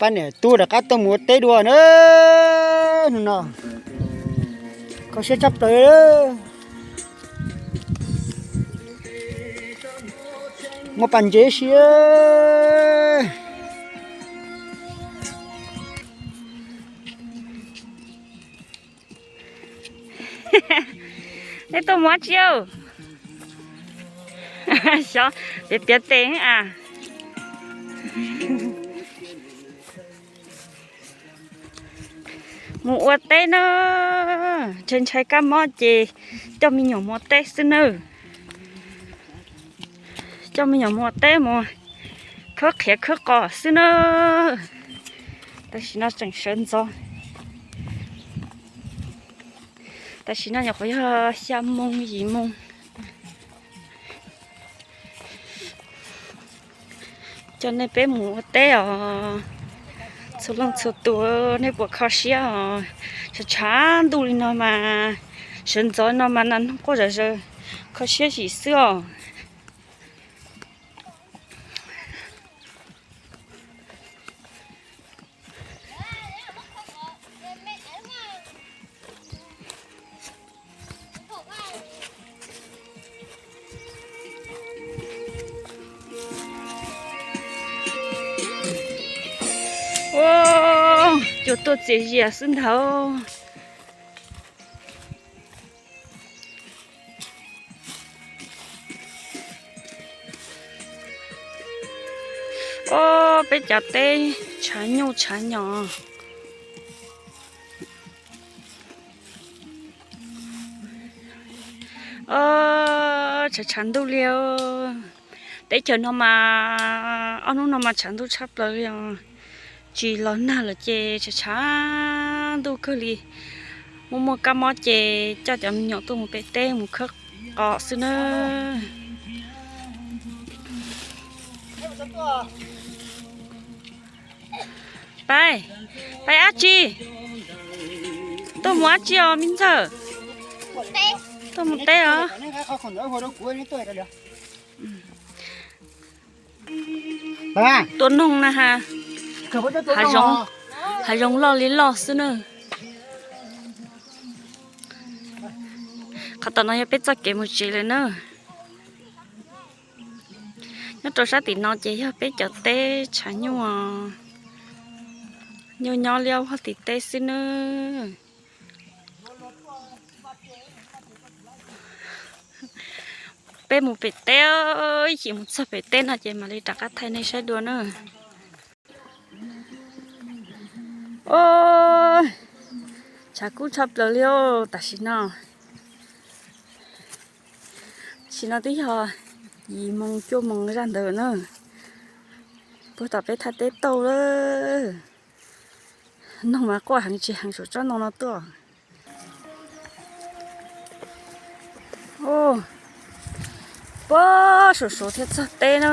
Pab niam tub rov qab tuaj mus ua teb dua na. Hnub no kho siab tshaj plaws. Muaj pas ntsev si. Nej tuaj mus ua tsi? Xyov, piav piav tes a. Mus ua teb na, ntshai ntshai kab mob ces coj me nyuam mus ua teb xwb nawb. Coj me nyuam mus ua teb mus khawb qhiav khawb qos xwb na. Tam sim no tseem sawv ntxov. Tam sim no nyuam qhuav yog xya moo yim moo. Coj nej peb mus ua teb os. Txhua leej txhua tus nej puas kho siab os? Tshav tshav ntuj li no mas, sawv ntxov no mas nas noog quaj zom zaws, kho siab zim xwb os. Ua, cua tuaj txias zias xwb ntag. Ob peb cov teb tshav nyuj tshav nyos. Ob, tshav tshav ntuj li. Teb chaws no mas ob hnub no mas tshav ntuj tshaj plaws li os. Tsis los nag lawm ces tshav tshav ntuj kawg li. Muaj muaj kab mob ces coj cov me nyuam tuaj mus pem teb mus khawb qos xwb na. Pais, pais dab tsi? Tuaj mus dab tsi os me ntxawg? Tuaj mus teb os. Tua noog na ha. Hav zoov, hav zoov loj li loj xwb na. Qhov tom no yog peb txoj kev mus tsev lawm na. Nyob rau sab tim no ces yog peb cov teb tshav nyuj, nyuj nyob liab vog tim teb xwb nawb. Peb mus pem teb, ib chim mus txog pem teb no ces mam li rov qab thaij nej saib dua na. Tshav kub tshaj plaws li os tam sim no. Tam sim no twb yog yim moo cuaj moo zaj ntawd na. Puag tom peb thaj teb tauj lawm. Noog mas quaj heev tsis heev saum tsob ntoo no tuaj. Puag saum saud thiaj txog teb na.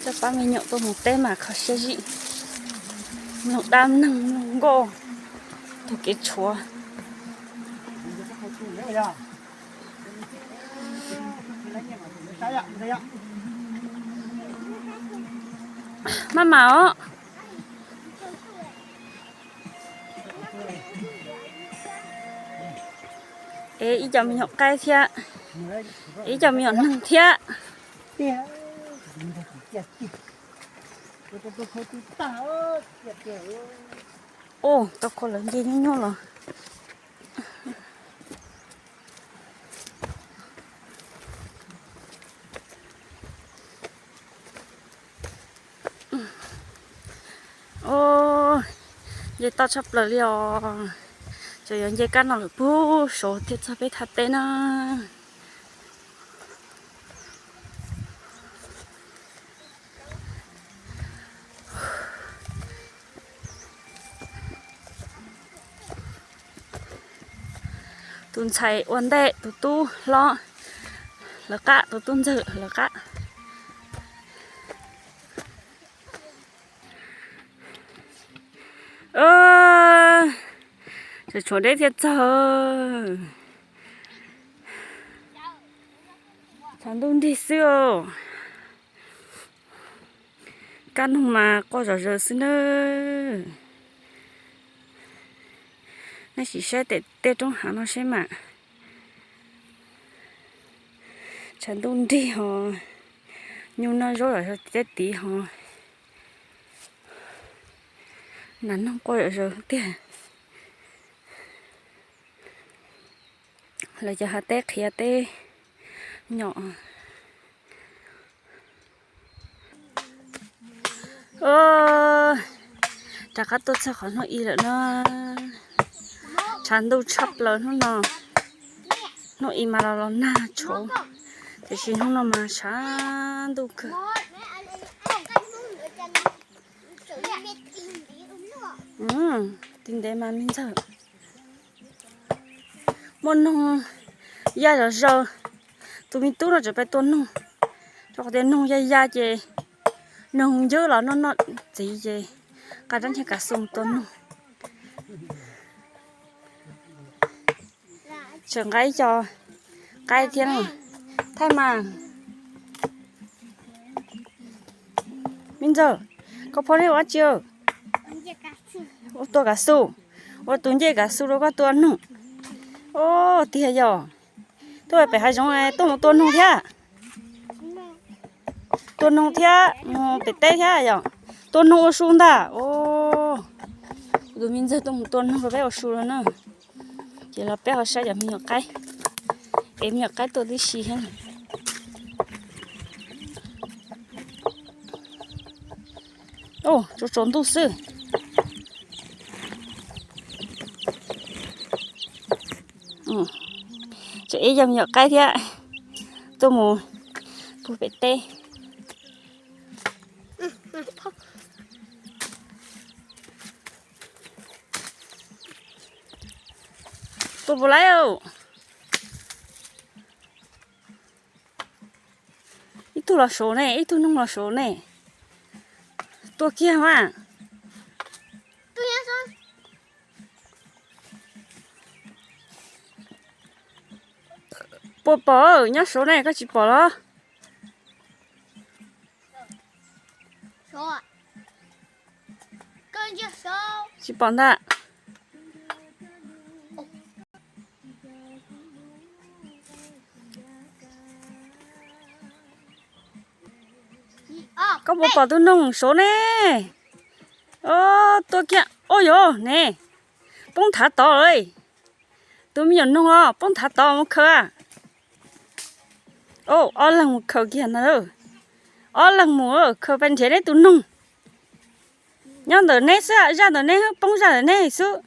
Coj pab me nyuam tuaj mus teb mas kho siab zim. Mloog dab mloog nkauj, taug kev tshuav. Maj mam os. Es ib co me nyuam qaib thiab, ib co me nyuam neeg thiab. Ua, tau kho lawv nce nyuaj nyuaj los. Nce toj tshaj plaws li os. Tseem yuav nce kab no lawm puag saud thiaj txog peb thaj teb na. Tus ntxhais ua ntej, tus tub hlob lawv qab, tus tub ntxawg lawv qab. Tseem tshuav deb thiaj txog. Tshav ntuj nrig xwb os. Kab noog mas quaj zom zaws xwb nawb. Nej sim saib tej roob hav no seb mas. Tshav ntuj nrig ho, nyuj noj zaub zom zaws tej tid ho. Nas noog quaj zom zaws tiag. Lawv cov hav teb qhiav teb nyom. Rov qab tuaj txog qhov hnub ib lawm na. Tshav ntuj tshaj plaws hnub no. Hnub ib mas los los nag tshauv, tiam sis hnub no mas tshav ntuj kawg. Tig ntev mas me ntxawg. Muaj noog ya zom zaws. Tus me tub no tseem pais tua noog, rau qhov tias noog ya ya ces noog ncwb los noj noj txiv ces nqa rab nchia kav xu mus tua noog. Tseem nqa ib co qaib thiab. Thaij mas. Me ntxawg, koj phob neb ua dab tsi? Ua tua kav xu. Ua tus ncej kav xu rau koj tua noog. Os, tiag yog. Tuaj pem hav zoov tuaj mus tua noog thiab. Tua noog thiab mus pem teb thiab yog. Tua noog ua su ntag. Os, tus me ntxawg tuaj mus tua noog rau peb ua su no na. Ces los peb ho saib cov me nyuam qaib, es me nyuam qaib tuaj tib si thiab. Tsaus tsaus ntuj xwb. Tseem ib yam me nyuam qaib thiab, tuaj mus puag pem teb. Tua puas laib? Ib tug los saud ne, ib tug noog los saud ne. Tua kiag mas. Puas pom? Nyob saud ne, koj tsis pom los? Tsis pom ntag. Koj puas pom tus noog saud ne? Tua kiag. Ua yog ne, poob thav tod lawm. Tus me nyuam noog os, poob thav tod mus khaws. Ob leeg mus khaws kiag ntag. Ob leeg mus khaws pais nrhiav neb tus noog. Nyob ntawm neb xwb, zaj ntawm neb, poob zaj ntawm neb xwb.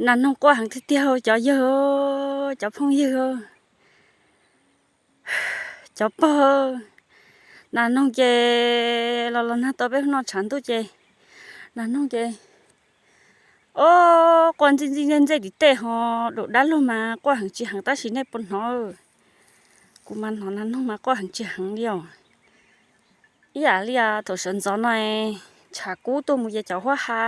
Nas noog quaj heev tiag tiag cov yawg, cov phooj ywg, cov pog. Nas noog ces los los nag tau peb hnub no tshav ntuj ces nas noog ces, o, quaj ntxij ntxij ntxej ntxej tim tej ho. Dum dab laug mas quaj heev tsis heev tab sis nej puas hnov? Kuv mas hnov nas noog mas quaj heev tsis heev li os. Ib yam li thaum sawv ntxov no, tshav kub tuaj mus ces cov huab ha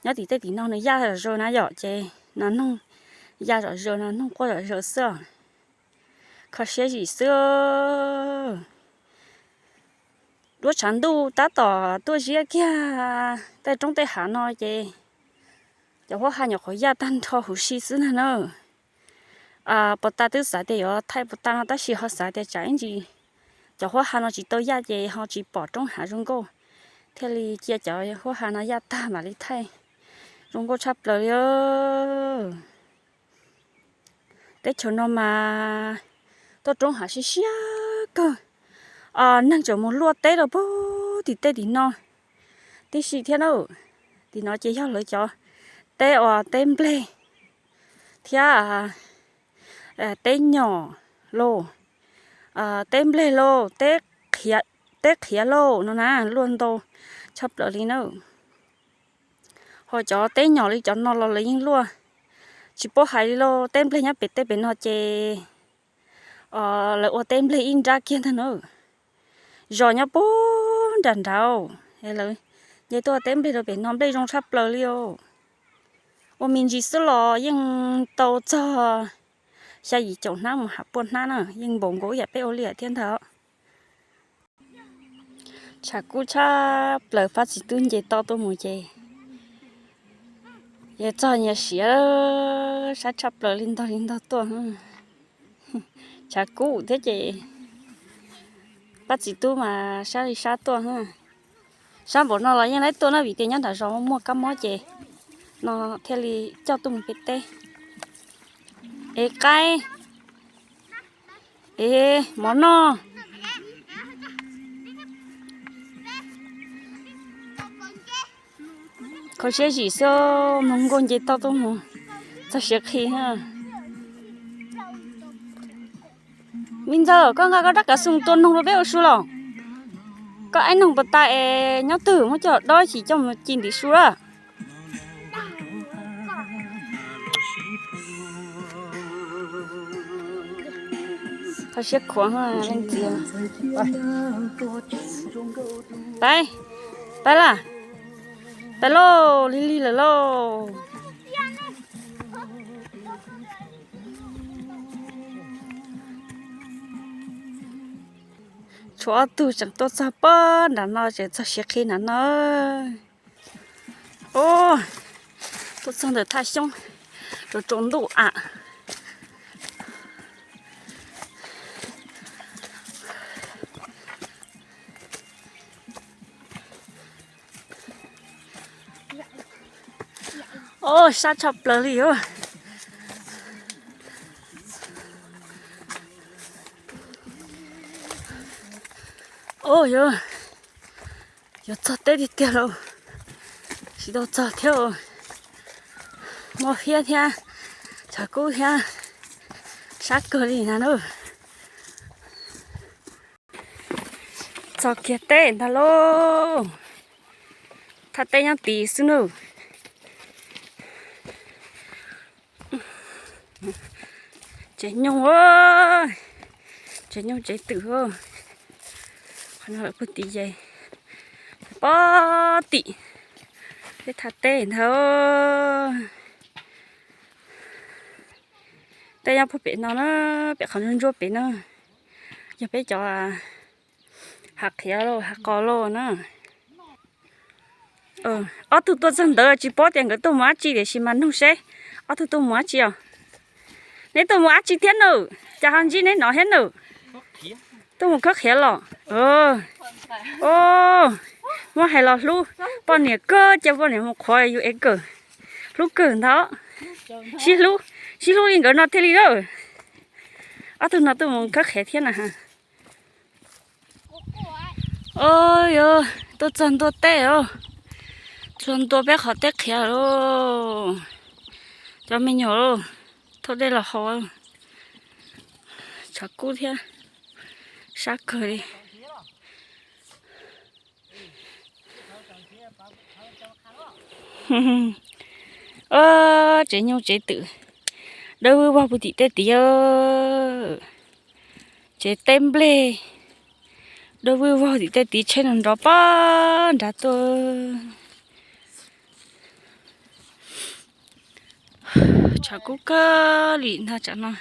nyob tim tej tim no nws yaj zom zaws na yom, ces nas noog ya zom zaws, nas noog quaj zom zaws xwb. Kho siab zim xwb. Duab tshav ntuj tab tom tuaj ziab kiag tej roob tej hav no ces cov huab ha nyuam qhuav yaj tag nrho huv si xwb ntag na. Puag ta twb xav tias yuav thaij puag ta no tab sis ho xav tias tsam ib ntsis cov huab ha no tsis tau yaj ces ho tsis pom roob hav zoo nkauj, thiaj li cia cov huab ha no yaj tag mam li thaij. Zoo nkauj tshaj plaws li. Teb chaws no mas tuaj roob hav siab siab kawg. Neeg tseem mus luaj teb rau puag tim tej tim no tib si thiab na. Tim no ces yog lawv cov teb uas teb nplej thiab teb nyom lauj, teb nplej lauj, teb qhiav lauj no na, luaj ntau tshaj plaws li na. Ho cov teb nyom li cov no los lawv yeej luaj tsis paub hais li lauj. Teb nplej nyob pem tej pem no ces lawv ua teb nplej ib nrab kiag ntag na. Zos nyob puag nram nrad, lawv nce tuaj ua teb nplej rau pem no, nplej zoo tshaj plaws li os. Ua me ntsis xwb los yeej tau txog xya yim caum hnab mus ham puaj hnab na, yeej npaum nkaus ib yam peb ua liaj thiab ntag. Tshav kub tshaj plaws, pab txiv tub nce toj tuaj mus ces yog txog nyias siav sab tshaj plaws li ntog li ntog tuaj. Tshav kub thiab ces pab txiv tub mas sab li sab tuaj. Sab npaum no los yeej laib tuaj na, vim tias nyob nram zos muaj kab mob ces no thiaj li coj tuaj mus pem teb. Es qaib, es mov noj. Kho siab zim xwb, mloog nkauj nce toj tuaj mus, txog siav qhi. Me ntxawm, koj nqa koj rab kav xoo tua noog rau peb ua su los? Koj aib noog puas tas es nyob twg muab coj dob chim coj mus ci ntim su lawm. Kho siab khuav leej txiv. Pab, pab las, pab lauj, lig lig lawm lauj. Tshuav ob tug tseem tuaj txog pab nram no, tseem txog siav qhi nram no. Tuaj txog ntawm thaj xyoob, tsaus tsaus ntuj am. Os, sab tshaj plaws li os. Os, yuav, yuav txog teb tiag tiag lauj. Tsis tau txog thiab, mob hiab thiab, tshav kub thiab, sab kawg li na nawb. Txog kiag teb ntag lauj. Thaj teb nyob tid xwb nawb. Tsev nyoog, tsev nyoog tsev twm. Qhov no lawm puag tim ces pob tim peb thaj teb ntag. Tej nyob puag pem no na, pem qhov ntsuab ntsuab pem na, yog peb cov hav qhiav lauj, hav qos lauj na. Ob tug tuaj txog ntawd tsis paub tias nkawd tuaj mus dab tsi, tiam sis mas nug seb ob tug tuaj mus dab tsi os. Neb tuaj mus dab tsi thiab nawb? Cas ho ntsib neb no thiab nawb? Tuaj mus khawb qhiav los? Muab hais los hlub poj niam kawg, cia poj niam mus qhuav yus ev kawg, hlub kawg ntag. Sib hlub, sib hlub li nkawd no thiaj li na. Ob tug no tuaj mus khawb qhiav thiab na. Os, yuav tuaj txog ntua teb os, txog ntua peb qhov teb qhiav lauj. Cov me nyuam lauj, thauj dej los haus, tshav kub thiab, sab kawg li. Tsev nyoog tsev twm, dawb vwb vog puag tim tej tid. Tsev teb nplej, dawb vwb vog tim tej tid, tsheb nrov nrov pab nrad tuaj. Tshav kub kawg li ntag tsam no.